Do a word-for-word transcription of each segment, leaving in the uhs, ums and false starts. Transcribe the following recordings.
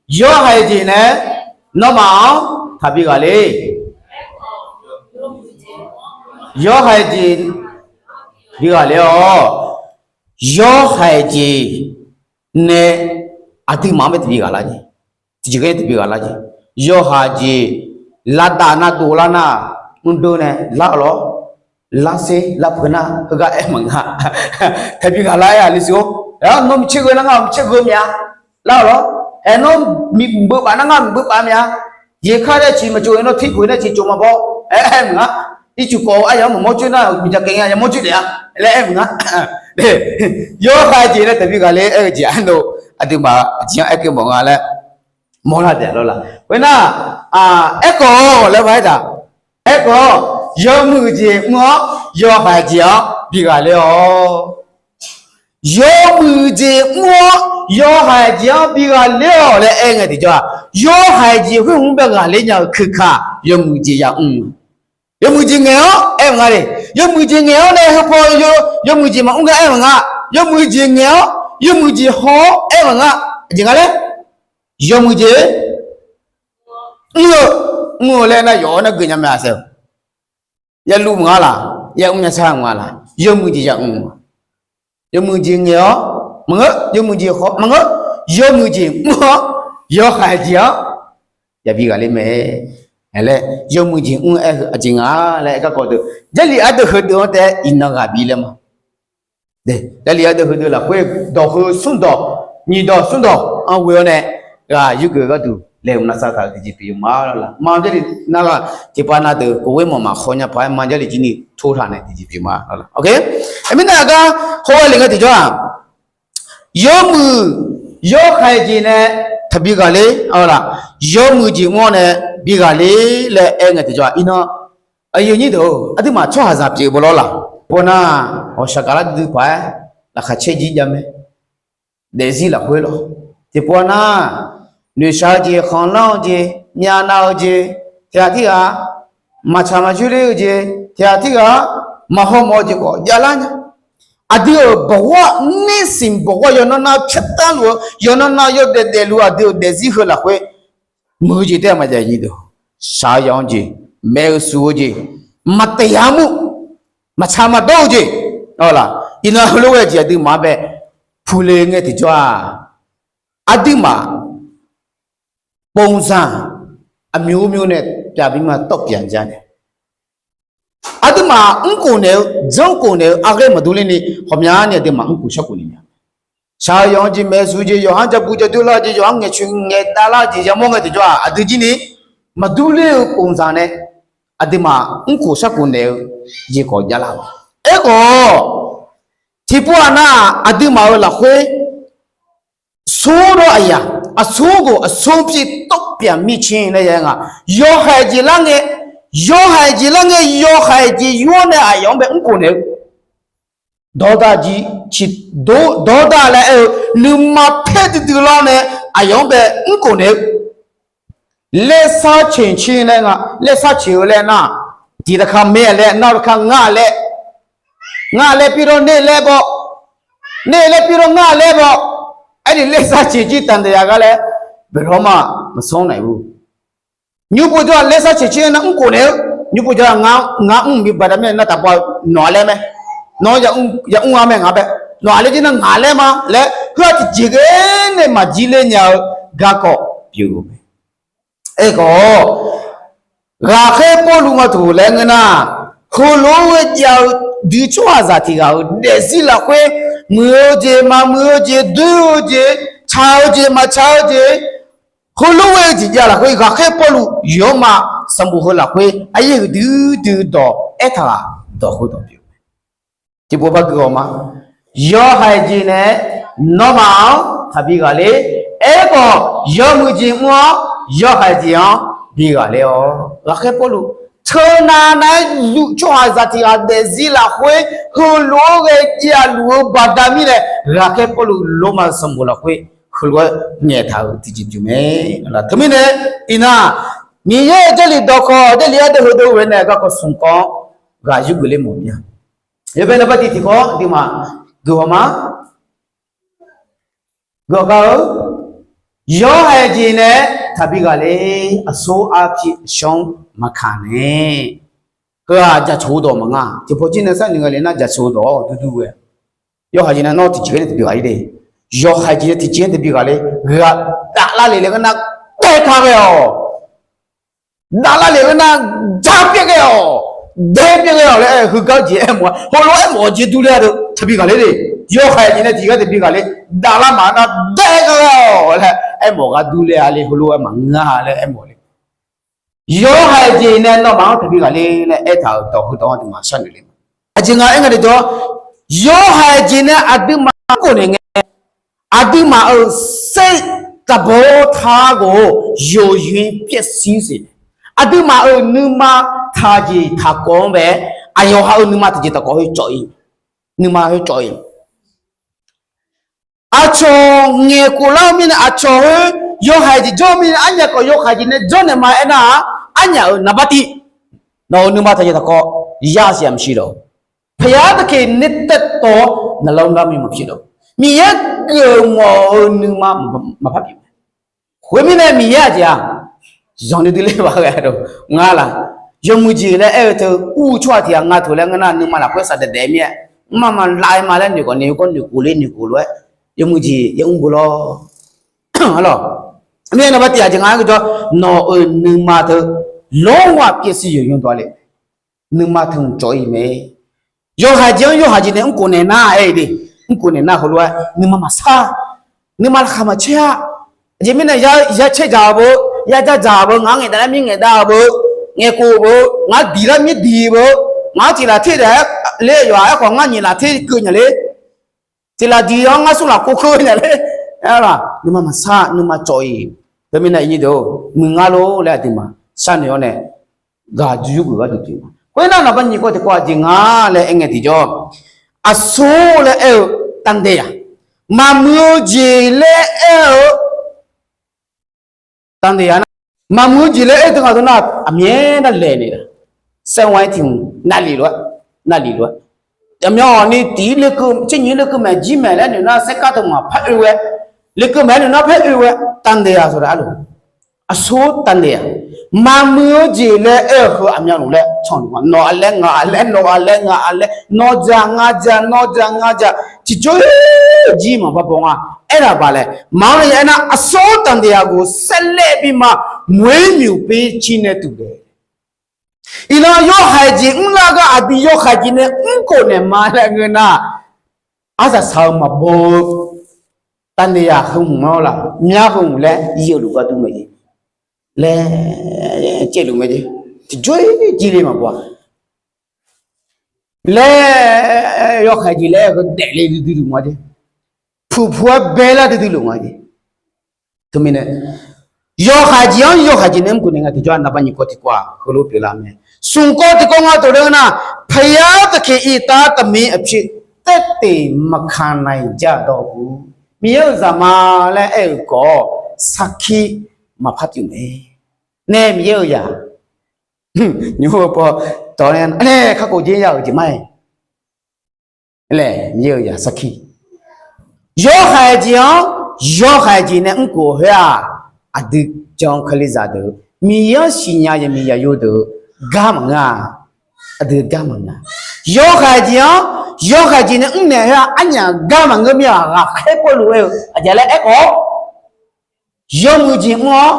Yawhaiq jeq nae nawmaf-anr taqbi ghaqler. Yawhaiq jeq bi ghaqler-awq. Yawhaiq jeq nae aqduimaf-anr bae taqbi ghaqlar jeq. Tiqjeq ghae taqbi ghaqlar jeq. Yawhaiq jeq lavdav nar dovlar nar mrdov nae lar-awq lawr. Lavser lavpeuq nar heugar aer maqnga. Taqbi ghaqlar aer-aq lisiq-or. Aer-awr nawr micaer gheu nar ngar-awq micaer gheu mya. Lar-awq lawr. Aer nawr miqbeuv paf nar ngar miqbeuv paf mya. Jeq kar nae ciq maqtsov-aer nawr tirpeuq nae ciq tsov maqbaw. Aer aer maqnga. Ircuf kawv-eu aryamq-anr maqmawr coer nar miqdzaq kaev nya yamawr coer daef-a laer aer maqnga. Yawhaiq jeq nae taqbi ghaqler aer-eu jeq arnav aqduimaf aqjeq-anr aerkeuv mawf nga laer mawrlar daef lawr la. Khoernar, aerkhawf laer ba aertaq. Aerkhawf, yawmuiq jeq mr-awr yawhaiq jeq-anr bi ghaqler-awq. Yawmuiq jeq mr-awr yawhaiq jeq-anr bi ghaqler-awq laer aer ngae tiqjawr-aq, yawhaiq jeq khoer hmq bae ghaqler nya-eu keuka yawmuiq jeq ya mr. Yawmuiq jeq ngaeq-awr aer maqnga le. Yawmuiq jeq ngaeq-awr nae heupaw yawmuiq jeq maqmr gar aer maqnga. Yawmuiq jeq ngaeq-awr yawmuiq jeq haw-awr aer maqnga. Aqjeq nga laer, yawmuiq jeq mr-eu, mr-eu laer nar yawf-awr nar geuf nya mae-a saer-eu. Yaluv maqnga laq, yamr nya sar maqnga laq, yawmuiq jeq ya mr. Yawmuiq jeq ngaeq-awr maqngeur, yawmuiq jeq haw maqngeur, yawmuiq jeq mr-awr yawhaiq jeq-anr yabi ghaqler mae. Aer laer yawmuiq jeq mr-eu aer-eu aqjeq nga laer aer garkawv deuq Jarlif ardeuv heudeuq-anr taef-aer iqnan ghaq bi laer ma. Jarlif ardeuv heudeuq lafkhoer dawq heu smr dawq, nyiq dawq smr dawq-anr ghoe-awr nae ghaq yurgeuf gharduq laeqhmq lavsav taq-euq tiqjeq pyeuf-eu ma lawr la. Ma Jarlif nar ghaq tiqpav nav deuq kov ghoer mawf maqkhaw nya paq-aer ma Jarlif jir ni tor taq nae tiqjeq pyeuf ma lawr la. Aermirnae aqgar hawghae le ngae tiqjawr-aq, yawmuiq yawhaiq jeq nae taqbi ghaqler-awq la. Yawmuiq jeq mr-awr nae bi ghaqler laer aer ngae tiqjawr-aq, iqnan aqyuif aqnyir deuq-or, aqduimaf tsawrhaqzaq pyeuf-eu bawlawr la. Tiqpov nar, ghawqshaq gaqlar duidui paq-aer laqkhaq caer jir jav mae. Daefzir lafkhoer lawr. Tiqpov nar, noeqshaq-eu jeq, khanqlanr-eu jeq, myavnav-eu jeq, tiqghaq tirghaq maqtsaq maqjur ler-eu jeq, tiqghaq tirghaq maqhaw mawf-eu jeq khawf javlar nya. Aqdui-euq bawqghawr-aq, หนี้สิน bawqghawr yawqnan nav pyartanr luf-eu, yawqnan nav yawdaef daefluf-eu aqdui-euq daefzir heu lafkhoer muiq-eu jeq taef-aer maqjav nyi deuq. Shaq-eu yaf-anr jeq, maeq-eu suq-eu jeq, maqtaeq yamr, maqtsaq maqdawr-eu jeq, la, iqnan heulof ghae jeq aqduimaf-anr bae puq le ngae tiqjawr-aq, aqduimaf ပုံစံ aqmyov myo nae pyav bi ma tawv pyav ja nae, aqduimaf mrkhof naeq-eu, janrkhof naeq-eu arghaer maqdur lerni, ghawqmyani aqduimaf mrkhof sharkhof ni nya. Shaq-eu yaf-anr jeq, maeq-eu suq-eu jeq, yawqha-anr ja bu ja doer lar-eu jeq, yawqha-anr ngaeqcoeq ngaeqdav lar-eu jeq yamawr ngae tiqjawr-aq, aqdui jir ni maqdur ler-eu ပုံစံ nae aqduimaf mrkhof sharkhof naeq-eu jeq khawf javlar-eu. Aerkhawf, tiqpov-aq nar, aqduimaf-euq lafkhoer smr dawr aqyaf, aqsur ghof aqsur pyeuf tawv pyav mir caer nae ya nga. Yawhaiq jeq lar ngae, yawhaiq jeq lar ngae, yawhaiq jeq yur-awr nae aqyawf-anr bae mrkhof naeq-eu dawqdaq jeq, dawqdaq laer aer-eu nuima paer duidui lar-awr nae aqyawf-anr bae mrkhof naeq-eu. Laersar ceq caer nae nga, laersar ceq-eu laer nar, tiq taqka mae laer, nar taqka nga laer, nga laer pir dawr ner laer baw, ner laer pir dawr nga laer baw. Aerni laersar ceq jir taqdaq ya gar laer, baeqlawr ma, maqsanr naeq-eu. Nymr povjawr-aq laersar ceq caer nar mrkhof naeq-eu, nymr povjawr-aq ngar mr bi baqda mirnae nar taqbaw nawq-a laer mae. Nawr yamr-a mae ngaq bae. Nawq-a laer jir nar ngaq laer ma laer heu-aq tiqjeq ghae nae maqjir ler nya-eu garkawv pyeuf-eu mae. Aerkhawf, ghaqkhaer Pawrluv nga tuq laer ngeur nar, heulof-aer ghae jav-eu dui tsawrhaqzaq tiq ghaq-euq daefzir lafkhoer, muiq-eu jeq maqmuiq-eu jeq, doer-eu jeq, tsaq-eu jeq maqtsaq-eu jeq, heulof-aer jeq jav lafkhoer ghaqkhaer Pawrluv yawma sanqbof heu lafkhoer aryaer huiqdui dui dawq aertaq-aq, dawq heudawq pyeuf-eu mae. Tiqpov bar gui-awq ma. Yawhaiq jeq nae nawmaf-anr taqbi ghaqler. Aerkhawf, yawmuiq jeq mr-awr yawhaiq jeq-anr bi ghaqler-awq. Ghaqkhaer Pawrluv teunav nav-aer yuf tsawrhaqzaq tiq ghaq daefzir lafkhoer heulof-aer ghae jav luf-eu baqda mirnae, ghaqkhaer Pawrluv Lormav sanqbof lafkhoer heulof-aer ngaeqtaq-euq tiqjeq pyeuf mae. Teumirnae iqnan, Miqyaer-euq Jarlif dawqkawq Jarlif ardeuv heudeuv ghae nae garkawv smq kawv-anr ghaq yurgeuf ler mawf mir-a. Yawbae naqba tiq tiq kawv-anr aqduimaf geuf-awq ma. Geuf-awq gar-eu Yawhaiq jeq nae taqbi ghaq le. Aqsur arpir shawr maqkaq nae. Heu-aq jaceuq-eu dawq maqnga. Tiqpawf jir nae sharnoeq ghae le nar jaceuq-eu dawq durdur ghae. Yawhaiq jeq nae nawr tiqjeq-aer nae taqbi ghaq le de. Yawhaiq jeq nae tiqjeq-aer taqbi ghaq le. Ghaq davlar le laer gharnar daef ka ghae-awq. Davlar le gharnar ja pyaev ghae-awq. Daef pyaev ghae-awq laer heugar jeq aermawf-a. Heulof-aer aermawf-eu jeq durler-a deuq taqbi ghaq le de. Yawhaiq jeq nae tiqjeq-aer taqbi ghaq le. Davlar maqnar daef ka ghae-awq laer aermawf gar durler-a le. Heulof-aer maqngeur-a laer aermawf le. Yawhaiq jeq nae nawmaf-anr taqbi ghaq le laer aertaq-euq dawq heudawq-anr aqduimaf sharnoeq le. Aqjeq nga aer nga deuq jawr, yawhaiq jeq nae aqduimaf-anr khawf naeq ngae, aqduimaf-euq saer taqbaw-awr ta ghof-eu yawqyoer pyaershuir siq. Aqduimaf-euq nuima taqjeq taqkawv-anr bae, aqyawf ha-euq nuima taqjeq taqkawv heu cawv-ir, nuima heu cawv-ir. Aqcawq ngaeqkhof lar-eu mirnae, aqcawq heu yawhaiq jeq jawr-eu mirnae, arnyaf khawf yawhaiq jeq nae jawrnaeq ma aernar-aq, arnyaf-euq naqbar tiv, nawq-euq nuima taqjeq taqkawv yasiq-aq maqshir lawq. พยา taqkeq nae taev tawq-awr naqlanr lar mir maqpyeuf lawq. Miqyaer geufmawf-eu nuima maqpar pyeuf. Khoermirnae Miqyaer aqjeq-aq, zanqdui dui ler baq ghae-a dawq nga laq. Yawmuiq jeq laer aer-eu teu ur-eu tsawrhaq tiq ghaq nga taq laer ngeur nar, nuima lafkhoer saqdaeq daef mir-aer, mrma ma lav-aer ma laer noeqkawv noeq-eu kawr noeqkhof ler noeqkhof lof-aer, yawmuiq jeq yaer mr beu lawr. Arlawq, mirnae naqbar tiv aqjeq nga aer-eu jawr, nawq-euq nuima teu lawrghaq pyaershuir yawqnymr dawq-a le. Nuima teu hmq cawv-ir mae. Yawhaiq jeq-anr yawhaiq jeq nae mrkhof naeq nar aer-eu de. Mrkhof naeq nar heulof-aer nuima maqsar, nuima laqkhaq maqcaer-a. Aqjeq mirnae ya caer dzaq-eu beu, ya dzaq dzaq-eu beu, ngaq-anr ngaeqdav lar mir ngaeqdav-eu beu, ngaeqkhof beu, ngaq-anr diq lar mir diq beu, ngaq-anr tiq laf ter daef-aer le yawqha aerkhawf ngar nyiq laf ter keuv nya le. Tiq laf diq-anr ngar smr laf kov keuv nya le. Nuima maqsar, nuima cawv-ir. Teumirnae iqnyir deuq-or, muiq ngar lor laer aqduimaf sharnoeq-awr nae, ghaq yurgeuf gharduq pyeuf ma. Khoernar naqbar nyiq kawv tiqkawv aqjeq nga laer aer ngae tiqjawr, aqsur laer aer-eu သံသရာ, maqmuiq-eu jeq laer aer-eu သံသရာ nar, maqmuiq-eu jeq laer aer-eu teu nga teu nar, aqmyan nar laeq naeq-a, saerwan-aer tiq hmq navlif lof-aer, navlif lof-aer, aqmyan awq ni tiq-ir lekeuv tser nyiq-ir lekeuv maeq jir maeq laer noeq nar saerkar teu maqpar oe ghae, lekeuv maeq-aer noeq nar paer oe ghae သံသရာ sawq-a arluf. Aqsur သံသရာ, maqmuiq-eu jeq laer aer-eu heu aqmyanluf laer can luf nga. Nawq aqlaer ngaq aqlaer, nawq aqlaer ngaq aqlaer, nawr dzaq ngar dzaq, nawr dzaq ngar dzaq, tiqjawr-ir jir maqbar baw nga. Aernar baq laer maqanr nae ya aernar, aqsur သံသရာ ghof saerlaer bima, moeq-ir moeq-ir cir nae tuq dae. Iqnan yawhaiq jeq mrlar gar aqdui yawhaiq jeq nae mrkhof naeq ma laer ngeur nar, arsaq saq-eu maqbaw-eu သံသရာ heu hmq-anr laf myar heu hmq laer ir-eu luf gar dur mae jeq laer caevluf mae jeq. Tiqjawr-ir jir le maqbaw-a laer, yawhaiq jeq laer heu daefle duidui luf nga jeq. Puqpuq-aer baelar duidui luf nga jeq. Teumirnae yawhaiq jeq-anr yawhaiq jeq nae mrkhof naeq nga tiqjawr naqbar nyiq kawv tiqkawv-aq heulof pyeuflar mae. Smq kawv tiqkawv nga taq-eu nar, ဘုရားသခင် aqtav taqmir aqpir သက်သေမခံနိုင်ကြတော့ဘူး. Miqyaer-euq zaqma laer aer-euq khawf, sarkir maqpar pyeuf mae. Nae Miqyaer-euq zaq nymr-eu paw tawq nae kakhof jer ya-euq jeq ma-aer laer Miqyaer-euq zaq sarkir. Yawhaiq jeq-anr yawhaiq jeq nae mrkhof khoer-aq, aqdui jan-eu Kalizaq deuq, Miqyaer-anr siqnya yaqmiq yaqyo deuq gar maqngeur-a. Aqdui gar maqngeur. Yawhaiq jeq-anr yawhaiq jeq nae mrnaeq khoer-aq, arnyaf gar maqngeur mir-aq, ghaqkhaer Pawrluv aer-eu aqjeq laer aerkhawf, yawmuiq jeq mr-awr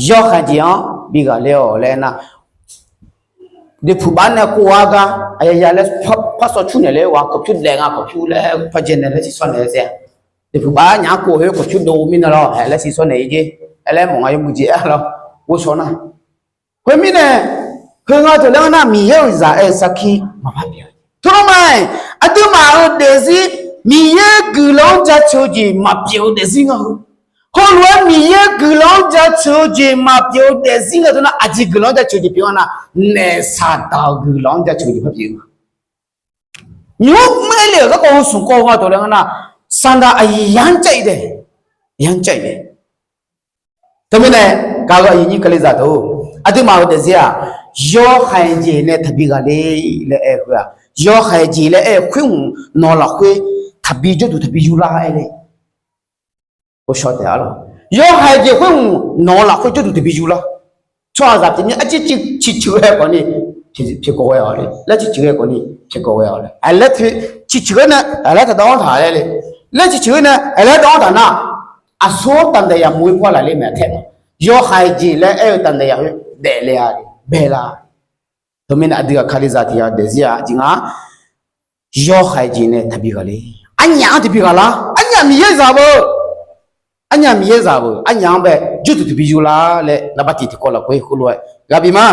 yawhaiq jeq-anr bi ghaqler-awq laer aernar, deqpuq baf nae kov-ar gar aqyaya laer par sawr cur naeq ler-eu ghaq kawqpyur daef nga kawqpyur laer par jae naeq laer siqsawr naeq-eu saer-a. Deqpuq baf nyaf-anr kov khoer kawqpyur dov mirnae lawr laer siqsawr naeq-ir jer laer mawf nga yawmuiq jeq aer lawr ghovshaw nar. Khoermirnae heu nga taq laer aernar, Miqyaer-euq zaq aer-eu sarkir maqpar pyeuf. Teulof ma-iq, aqduimaf-euq daefzir Miqyaer guiqlanq-anr jaceuq-eu jeq maqpyeuf-eu daefzir nga heu. Heulof-aer Miqyaer guiqlanq-anr jaceuq-eu jeq maqpyeuf-eu daefzir nga teu nar, aqjeq guiqlanq-anr jaceuq-eu jeq pyeuf-a nar, naef Saqdaq-euq guiqlanq-anr jaceuq-eu jeq pyeuf-eu nga. Nymq-mr aerle-euq garkawv heu smq kawv nga taq laer aernar, Saqdaq aqyaq-anr caev-ir dae, aqyaq-anr caev-ir dae. Teumirnae gaq-eu aqyuif nyir Kalizaq deuq-or, aqduimaf-euq daefzir-aq, yawhaiq jeq nae taqbi ghaqler laer aer-eu khoer-aq, yawhaiq jeq laer aer-eu khoer hmq nawq lafkhoer taqbi jawrduq taqbi yurlar aer le. Ghovshaw taef-a lawq. Yawhaiq jeq khoer hmq nawq-eu lafkhoer jawrduq tiqbi yur lar. Tsawrhaqzaq tiqmir arciv ciqceuq ghae khawfni pyaeqkawv ghae-awq le. Laer ciqceuq ghae khawfni pyaeqkawv ghae-awq le. Aerlar ciqceuq ghae nae aerlar taqdawv-anr taq laer le. Laer ciqceuq ghae nae aerlar dawv-anr taq nar, aqsur-anr tafdaef yamq-ir pawr lafle maeq tae-a. Yawhaiq jeq laer aer-eu tafdaef yaq khoer daefle-a le, baelar. Teumirnae aqdui ghaq Kalizaq tiq ghaq daefzir-a jeq nga, yawhaiq jeq nae taqbi ghaq le. Arnyaf-anr tiqbi ghaq lar. Arnyaf Miqyaer zaq beu. Arnyaf Miqyaer zaq beu. Arnyaf-anr bae jawrduq tiqbi yur lar laer naqba tiq tiqkawv lafkhoer heulof-aer ghaq bif ma.